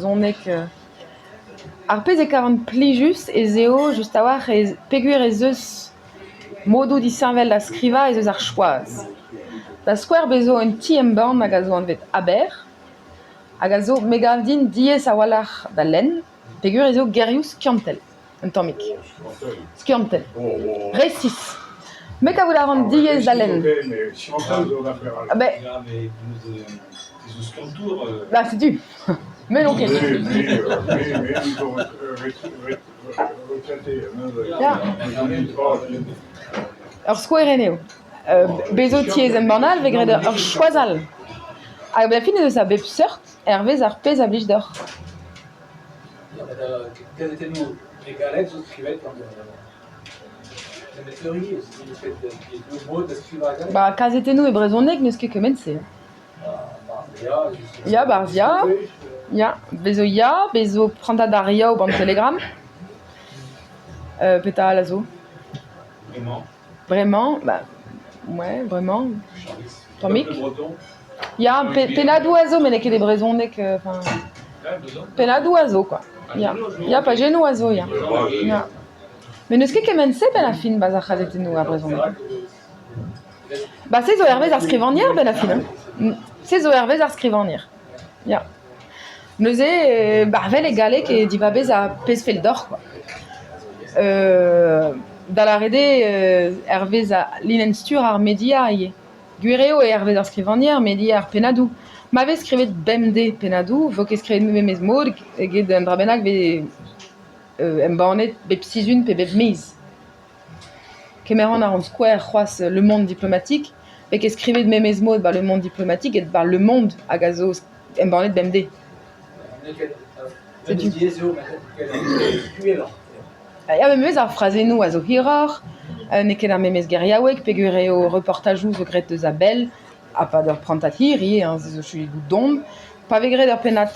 Brezhoneg Ar pezh e kavan plijus ez eo just a-walc'h ez peogwir ez eus modoù disheñvel da skrivañ ez eus ar choaz. Da skouer bez zo un ti-embann hag a zo anvet Aber hag a zo me 'gav din diaes a-walc'h da lenn peogwir ez eo gerioù skiantel un tammig. Skiantel. Resis. Me kavout a ran diaes da lenn. Ba setu, me n'on ket. Ya. Ur skouerenn eo. Bez zo tiez-embann all 'vez graet ur choaz all. Hag a-benn ar fin ez eus a bep seurt hervez ar pezh a blij deoc'h. Kazetennoù e galleg zo skrivet gant nemet ur yezh, n'eus ket mod da skrivañ galleg. Ba kazetennoù e brezhoneg n'eus ket kement-se. Ya, 'barzh ya, ya, bez zo ya, bez zo prantad ar Yaou gant Telegram. Petra all a zo ? Bremañ. Bremañ, ba ouais, bremañ, tammig. Ya, pennadoù a zo met n'eo ket e brezhoneg enfin pennadoù a zo kwa, ya. Ya, pajennoù a zo ya, ya. Met n'eus ket kement-se 'benn ar fin 'barzh ar c'hazetennoù ar brezhoneg. Ba se zo hervez ar skrivagner 'benn ar fin hein. Se zo hervez ar skrivagner, ya. Neuze ba 'vel e galleg e divabez ar pezh fell deoc'h kwa. Da lâret eo hervez al linenn-stur ar media ivez. Gwir eo eo hervez ar skrivagner met ivez ar pennadoù. Ma vez skrivet bemdez pennadoù 'vo ket skrivet memes mod eget un dra bennak 'vez embannet bep sizhun pe bep miz. Kemer a ran skouer c'hoazh Le Monde diplomatique 'vez ket skrivet memes mod 'ba Le Monde diplomatique eget 'ba Le Monde hag a zo embannet bemdez. Setu. Ya memes ar frazennoù a zo hiroc'h, n'eo ket ar memes geriaoueg peogwir eo reportajoù zo graet eus a-bell ha 'pad ur prantad hir ivez hein, se zo chuigoù don. Pa vez graet ur pennad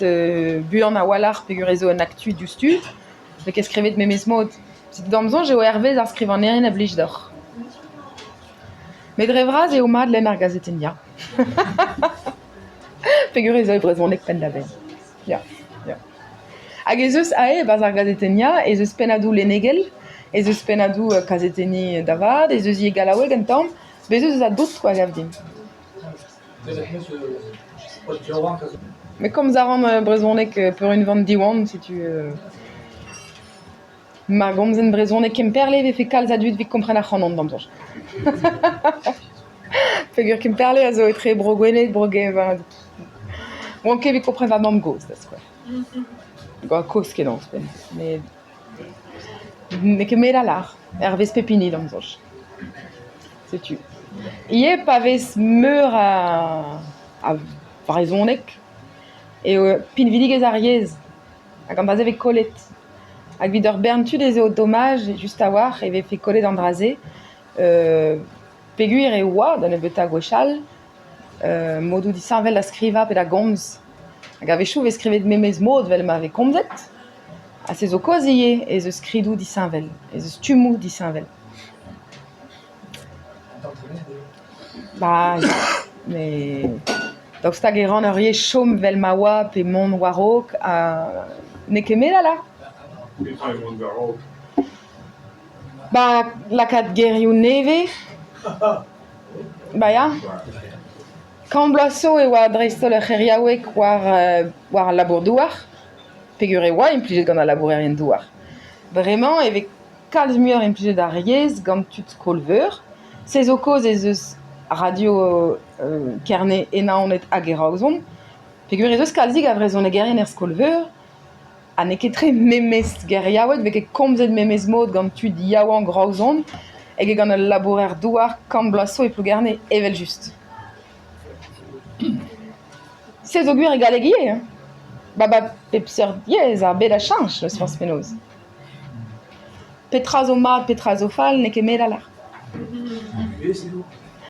buan a-walc'h peogwir ez eo un aktu diouzhtu, 'vez ket skrivet memes mod. Setu d'am soñj eo hervez ar skrivagnerien a blij deoc'h. Met dre vras eo mat lenn ar gazetenn ya. Peogwir ez eo e brezhoneg penn-da-benn. Ya, ya. Hag ez eus aze e-barzh ar gazetenn ya ez eus pennadoù lennegel, ez eus pennadoù kazetenniñ da vat, ez eus ivez gallaoueg un tamm. Bez' ez eus a-dost kwa a gav din. Met komz a ran brezhoneg peurunvan Diwan, setu Ma gomzen brezhoneg Kemperle e vefe kalz a dud evit kompren ac'hanon d'am soñj. Peogwir Kemperle a zo etre Bro-Gwened, Bro-Geñver. Oan ket evit kompren va mamm-gozh da skouer. Gant kozh-kenañ ouzhpenn. Met n'eo ket me da lâr, hervez pep hini d'am soñj. Setu. Ivez pa vez meur a a vrezhoneg eo pinvidigezh ar yezh. Hag an dra-se 'vez kollet. Hag evit ur bern tud ez eo domaj just a-walc'h e vefe kollet an dra-se peogwir e oa da nebeutañ gwechall modoù disheñvel da skrivañ pe da gomz. Hag a-wechoù e vez skrivet memes mod evel ma vez komzet ha se zo kaoz ivez ez eus skridoù disheñvel, ez eus stummoù disheñvel. Ba ya, met daoust hag e ran ur yezh chom 'vel ma oa pe mont war-raok ha n'eo ket me da lâr. Petra eo mont war-raok ? Ba lakaat gerioù nevez. Ba ya. Kant bloaz zo e oa dreist-holl ur c'heriaoueg war war al labour-douar peogwir e oa implijet gant al labourerien-douar. Bremañ e vez Kalz muioc'h implijet ar yezh gant tud skol-veur. Se zo kaoz ez eus radio Kerne e Naoned hag e Roazhon peogwir ez eus kalzik a vrezhonegerien er skol-veur ha n'eo ket tre memes geriaoueg, 'vez ket komzet memes mod gant tud yaouank Roazhon eget gant ul labourer-douar kant bloaz zo e Plougerne evel-just. Se zo gwir e galleg ivez hein. Ba ba pep seurt yezh ar bed a cheñch n'eus forzh penaos. Petra zo mat, petra zo fall, n'eo ket me da lâr.